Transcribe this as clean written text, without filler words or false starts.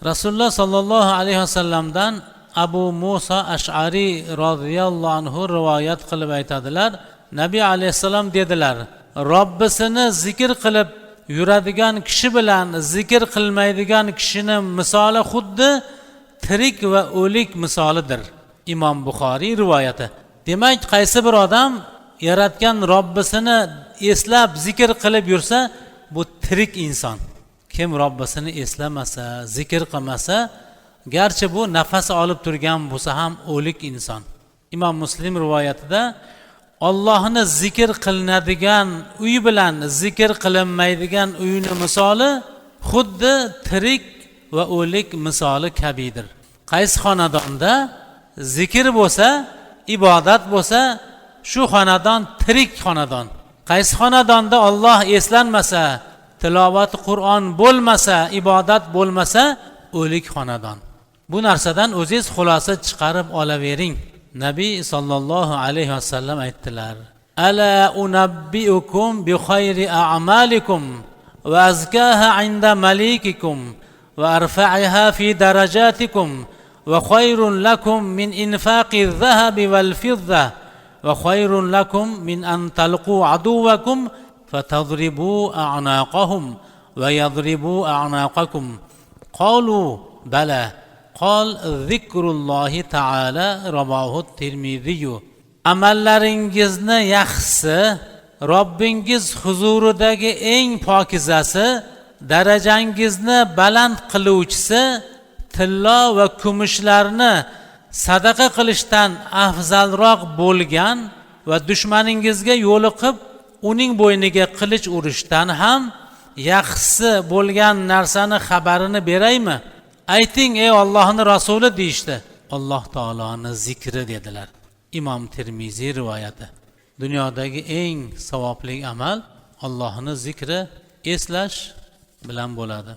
Rasululloh sollallohu alayhi vasallamdan Abu Muso Ashariy roziyallohu anhu rivoyat qilib aytadilar: Nabiy alayhissalom dedilar: Robbisini zikr qilib yuradigan kishi bilan zikr qilmaydigan kishini misoli xuddi tirik va o'lik misolidir. Imom Buxoriy rivoyati. Demak, qaysi bir odam yaratgan Robbisini eslab zikr qilib yursa, bu tirik inson. Kim Robbisini eslamasa, zikr qilmasa, garchi bu nafas olib turgan bo'lsa ham, o'lik inson. Imom Muslim rivoyatida: Ollohni zikr qilinadigan uy bilan zikr qilinmaydigan uyni misoli xuddi tirik va o'lik misoli kabidir. Qaysi xonadonda zikr bo'lsa, ibodat bo'lsa, shu xonadon tirik xonadon. Qaysi xonadonda Olloh eslanmasa, tilovati Qur'on bo'lmasa, ibodat bo'lmasa, o'lik xonadon. Bu narsadan o'zingiz xulosa chiqarib olavering. Nabiy sollallohu alayhi vasallam aytdilar: ألا أنبئكم بخير أعمالكم وأزكاها عند مليككم وأرفعها في درجاتكم وخير لكم من إنفاق الذهب والفضة وخير لكم من أن تلقوا عدوكم فتضربوا أعناقهم ويضربوا أعناقكم؟ قالوا: بلى. قال: ذكر الله تعالى. رواه الترمذي. Amallaringizni yaxshisi, Robbingiz huzuridagi eng pokizasi, darajangizni baland qiluvchisi tillo va kumushlarni sadaqa qilishdan afzalroq bo'lgan va dushmaningizga yo'liqib, uning bo'yniga qilich urishdan ham yaxshisi bo'lgan narsani xabarini beraymi? Ayting, ey Ollohni rasuli, deyishdi. Alloh taoloni zikri, dedilar. Imom Termiziy rivoyati. Dunyodagi eng savobli amal Ollohni zikri, eslash bilan bo'ladi.